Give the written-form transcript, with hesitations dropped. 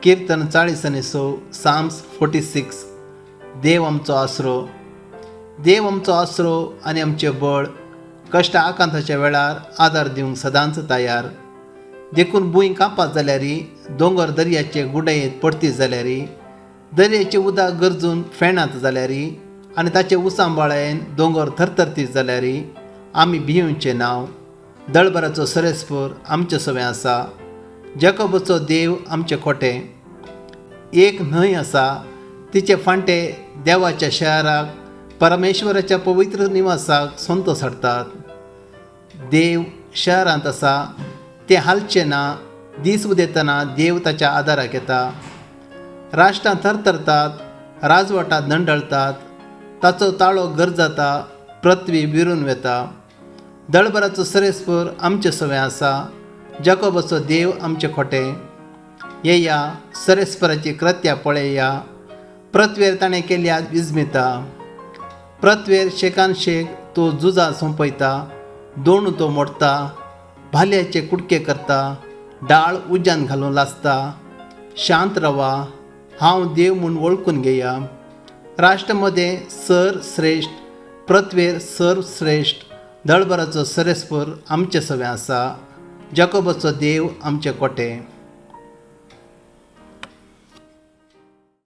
किर्तन 46, Sam's 46. देव आमचो आसरो. देव आमचो आसरो आनी आमचें बळ, कश्ट आकांताच्या वेळार आदार दिवंक सदांच तयार. देखून भूंय कांपात जाल्यार, दोंगर दर्याचे गुडयेंत पडती जाल्यार, दर्याचें उदक गरजून फेणात जाल्यार आनी ताचे उचांबळायेन दोंगर थरथरतीत जाल्यार आमी भियेवचें नांव. दळबराचो सरेस्पर आमचे सवें आसा, जेकोबाचो देव आमचे खोटें. एक न्हंय आसा, तिचे फांटे देवाच्या शहराक, परमेश्वराच्या पवित्र निवासाक संतोस हाडटात. देव शहरांत आसा, तें हालचें ना. दीस उदेतना देव ताच्या आदाराक येता. राष्ट्रां थरथरतात, राजवटां दंडळतात. ताचो ताळो गरजता, पृथ्वी विरून वता. दळबराचो सरेस्पर आमचे सवें आसा, जाकोबाचो देव आमचे खोटें. येया, सरेस्पराची कृत्या पळया, पृथ्वेर ताणें केल्या विस्मिता. पृथ्वेर शेकान शेक तो झुजां सोंपयता, दोणू तो मोडटा, भाल्याचे कुडके करता, डाळ उज्यान घालून लासता. शांत रावा, हांव देव म्हूण वळखून घेया. राष्ट्रा मदें सर श्रेश्ठ, पृथ्वेर सर्वश्रेश्ठ दळबराचो सरेस्पर आमचे सवें आसा, जाकोबाचो देव आमचे कोटे.